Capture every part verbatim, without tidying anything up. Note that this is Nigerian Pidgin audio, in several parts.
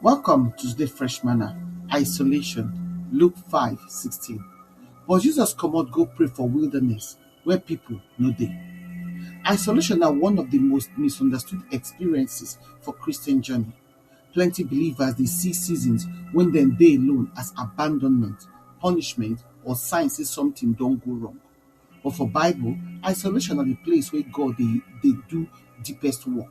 Welcome to the Fresh Manna. Isolation, Luke five sixteen. But Jesus comot go pray for wilderness where people no dey. Isolation na one of the most misunderstood experiences for Christian journey. Plenty believers dey see seasons when dem dey alone as abandonment, punishment, or sign say something don go wrong. But for Bible, isolation na the place where God dey dey do deepest work.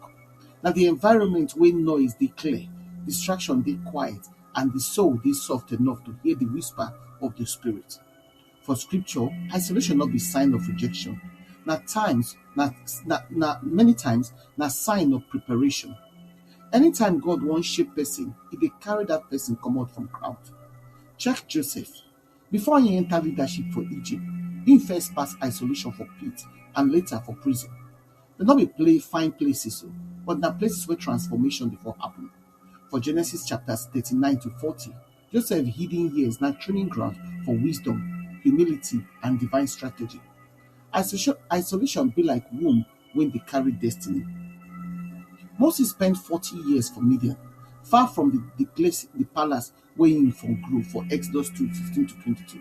Na the environment where noise dey clear, distraction dey quiet, and the soul dey soft enough to hear the whisper of the spirit. For scripture, isolation no be sign of rejection. Na times na na na many times na sign of preparation. Anytime God wan shape person, e dey carry that person comot from crowd. Check Joseph. Before he enter leadership for Egypt, he first pass isolation for pit and later for prison. Dem no be play fine places o, but na places where transformation before happen. For Genesis chapters thirty-nine to forty, Joseph hidden years na training ground for wisdom, humility, and divine strategy. Isolation, isolation be like womb when they carry destiny. Moses spent forty years for Midian, far from the, the place, the palace where he for grew for Exodus two fifteen to twenty-two.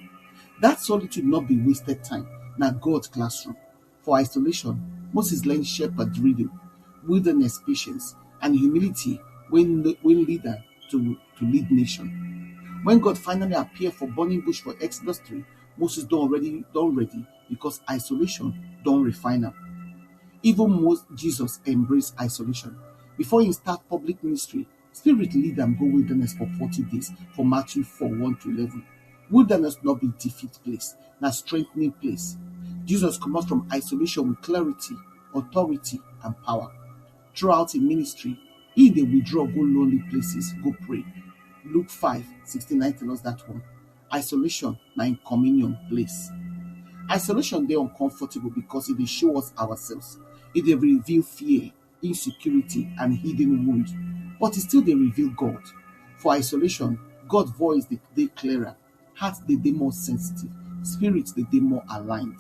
That solitude not be wasted time, na God classroom. For isolation, Moses learned shepherd reading, wilderness patience, and humility when when leader to, to lead nation. When God finally appeared for burning bush for Exodus three, Moses don already don ready because isolation don refine am. Even most Jesus embrace isolation. Before he start public ministry, spirit lead am go wilderness for forty days for Matthew four one to eleven. Wilderness no be defeat place, na strengthening place. Jesus comot from isolation with clarity, authority, and power. Throughout him ministry, he dey withdraw go lonely places, go pray. Luke five sixty-nine tell us that one. Isolation na in communion place. Isolation dey uncomfortable because e dey show us ourselves. E dey reveal fear, insecurity, and hidden wound. But e still dey reveal God. For isolation, God voice dey dey clearer, heart dey dey more sensitive, spirit dey dey more aligned.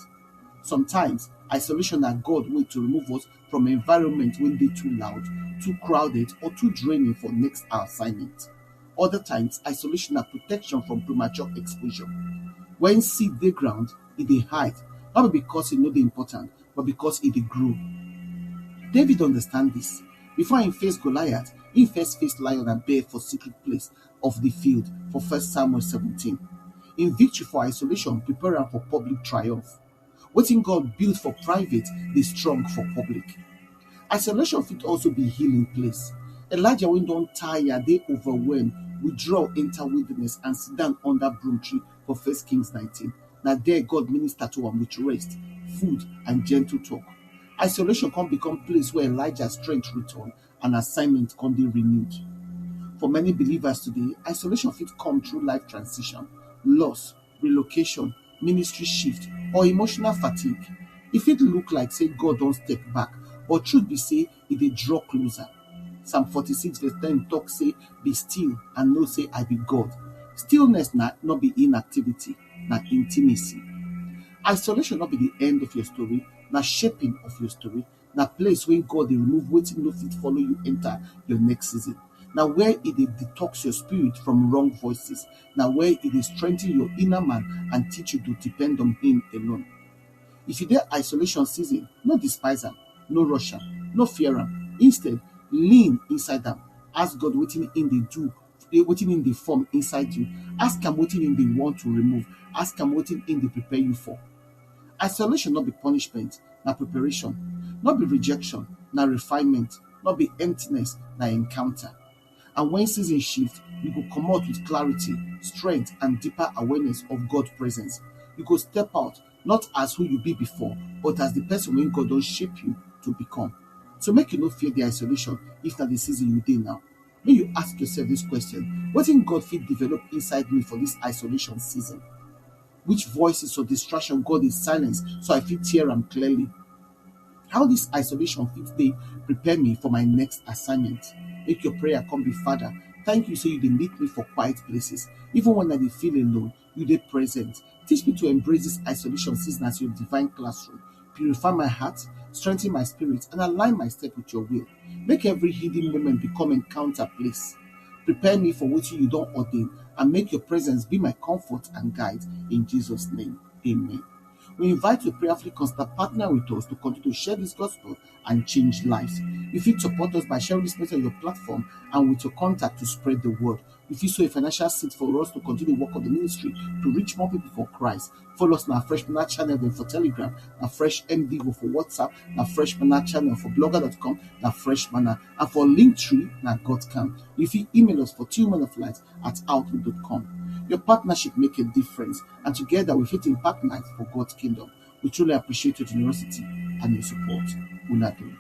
Sometimes, isolation na God way to remove us from environment wey dey too loud, too crowded, or too draining for next assignment. Other times, isolation na protection from premature exposure. When seed dey ground, e dey hide, not because e no dey important, but because e dey grow. David understand this. Before he face Goliath, he first face lion and bear for secret place of the field for First Samuel seventeen. In victory for isolation, prepare am for public triumph. Wetin God build for private dey strong for public. Isolation fit also be healing place. Elijah wey don tire, dey overwhelmed, withdraw enter wilderness and sit down under broom tree for First Kings nineteen. Na there God minister to am with rest, food, and gentle talk. Isolation come become place where Elijah strength return and assignment come dey renewed. For many believers today, isolation fit come through life transition, loss, relocation, ministry shift, or emotional fatigue. E fit look like say God don step back, but truth be say e dey draw closer. Psalm forty-six verse ten talk say, "Be still and know say I be God." Stillness na no be inactivity, na intimacy. Isolation no be the end of your story, na shaping of your story. Na place wey God dey remove wetin no fit follow you enter your next season. Na where e dey detox your spirit from wrong voices. Na where e dey strengthen your inner man and teach you to depend on him alone. If you dey isolation season, no despise am, no rush am, no fear am. Instead, lean inside am. Ask God wetin him dey do, wetin him dey form inside you. Ask am wetin him dey want to remove. Ask am wetin him dey prepare you for. Isolation no be punishment, na preparation. No be rejection, na refinement. No be emptiness, na encounter. And when season shift, you go comot with clarity, strength, and deeper awareness of God presence. You go step out not as who you be before, but as the person wey God don shape you to become. So make you no fear the isolation if na the season you dey now. Make you ask yourself this question: wetin God fit develop inside me for this isolation season? Which voices or distraction God dey silence so I fit hear am clearly? How this isolation fit dey prepare me for my next assignment? Make your prayer come be, "Father, thank you say you dey lead me for quiet places. Even when I dey feel alone, you dey present. Teach me to embrace this isolation season as your divine classroom. Purify my heart, strengthen my spirit, and align my step with your will. Make every hidden moment become encounter place." Prepare me for wetin you don ordain, and make your presence be my comfort and guide. In Jesus' name, amen. We invite you prayerfully consider partner with us to continue to share this gospel and change lives. You fit support us by sharing this message on your platform and with your contact to spread the word. You fit sow a financial seed for us to continue the work of the ministry to reach more people for Christ. Follow us on our Fresh Manna channel then for Telegram, na Fresh M D go for WhatsApp, na Fresh Manna channel for blogger dot com, na Fresh Manna, and for Linktree, na God Camp. You fit email us for two men of light at outlook dot com. Your partnership make a difference, and together we fit impact life for God's kingdom. We truly appreciate your generosity and your support. Una do.